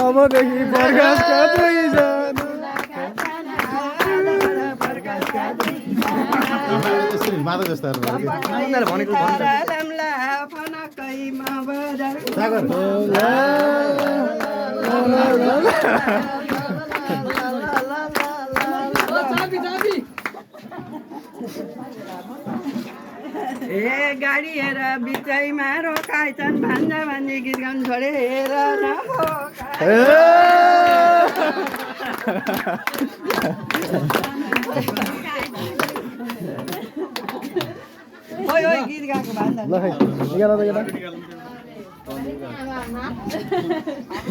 अबदेखि बर्खासका दुईजना माता जस्ताहरू भनेको ए गाडी हेर बिचैमा रोकाइछन् भान्जा भान्जी गीत गाउनु छोडे हेर गीत गाएको भान्जा